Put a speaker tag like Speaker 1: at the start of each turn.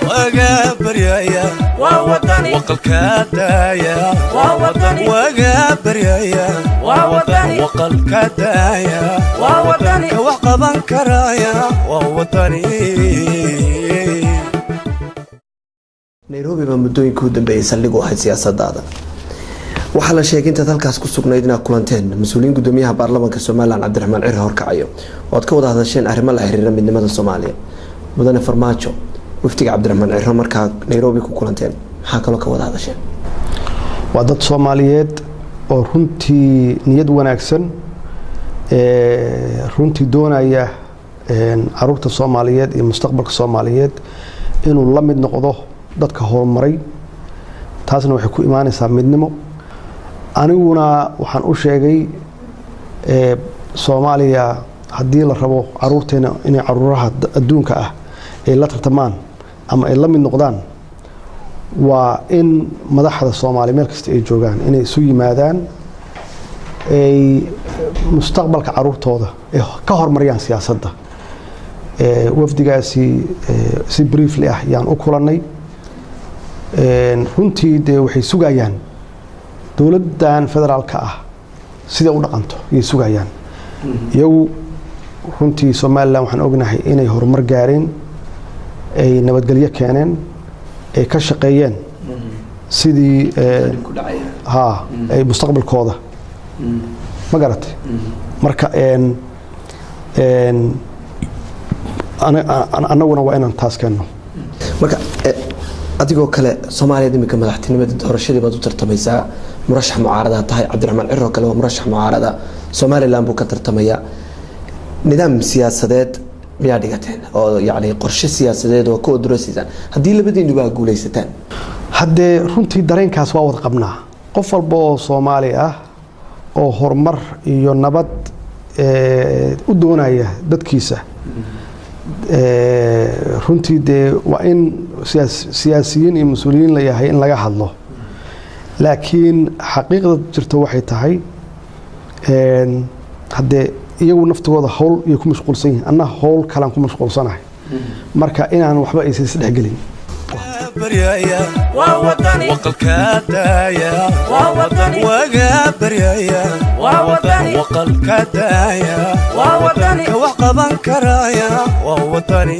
Speaker 1: Waga baryaya, waqalka daaya. Waga baryaya, waqalka daaya. Ka wax qaban karaya waa Wadani.
Speaker 2: Nairobi baa muddooyinka u dambeeyay saldhig u ahayd siyaasadaada. Waxaa la sheegay intaad halkaas ku sugnayd inaad kulanteen mas-uuliyiin gudoomiyaha baarlamaanka Somalilan Cabdiraxmaan Ciri horkacayo, oo aad ka wada hadasheen arrimo la xiriira midnimada Soomaaliya. Mudane Farmaajo, wafdiga Cabdiraxmaan Ciro markaa Nairobi ku kulanteen, maxaa kaloo ka wada hadasheen?
Speaker 3: Waa dad Soomaaliyeed oo runtii niyad wanaagsan, runtii doonaya caruurta Soomaaliyeed iyo mustaqbalka Soomaaliyeed inuu la mid noqdo dadka horumaray. Taasna waxay ku imaanaysaa midnimo. Aniguna waxaan u sheegay, Soomaaliya haddii la rabo caruurteena inay caruuraha adduunka ah ay la tartamaan ama ay la mid noqdaan, waa in madaxda Soomaaliya meel kasta ay joogaan inay isu yimaadaan, ay mustaqbalka caruurtooda ay ka horumariyaan siyaasadda. Wafdigaasi si briefly ah yaan u kulannay. Runtii dee waxay sugayaan dowladdan federaalka ah siday u dhaqanto yay sugayaan iyagu. Runtii Somalilan waxaan ognahay inay horumar gaareen, ay nabadgelyo keeneen, ay ka shaqeeyeen sidii ha ay mustaqbalkooda, ma garatay? Marka annaguna waa inaan taas keenno.
Speaker 2: Marka adigoo kale Soomaaliya iminka madaxtinimada doorashadii baad u tartamaysaa, murashax mucaarada tahay. Cabdiraxmaan Ciro kale waa murashax mucaarada, Somalilan buu ka tartamayaa. Nidaam siyaasadeed miyaa dhigateen oo yacni qorshe siyaasadeed oo ka odorosiisaan haddii labadiinuba guuleysataan?
Speaker 3: Haddee runtii dareenkaas waa wada qabnaa. Qof walba oo Soomaali ah oo horumar iyo nabad u doonaya dadkiisa, runtii dee waa in siyaasiyiin iyo mas-uuliyiin la yahay in laga hadlo. Laakiin xaqiiqda jirta waxay tahay, haddee iyagu naftigooda hawl iyo ku mashquulsan yihin, anna hawl kalaan ku mashquulsanahay, marka inaan waxba aysan isdhexgelin.
Speaker 1: Baryaya, waqalka daaya. Waga baryaya, waqalka daaya. Ka wax qaban karaya waa Wadani.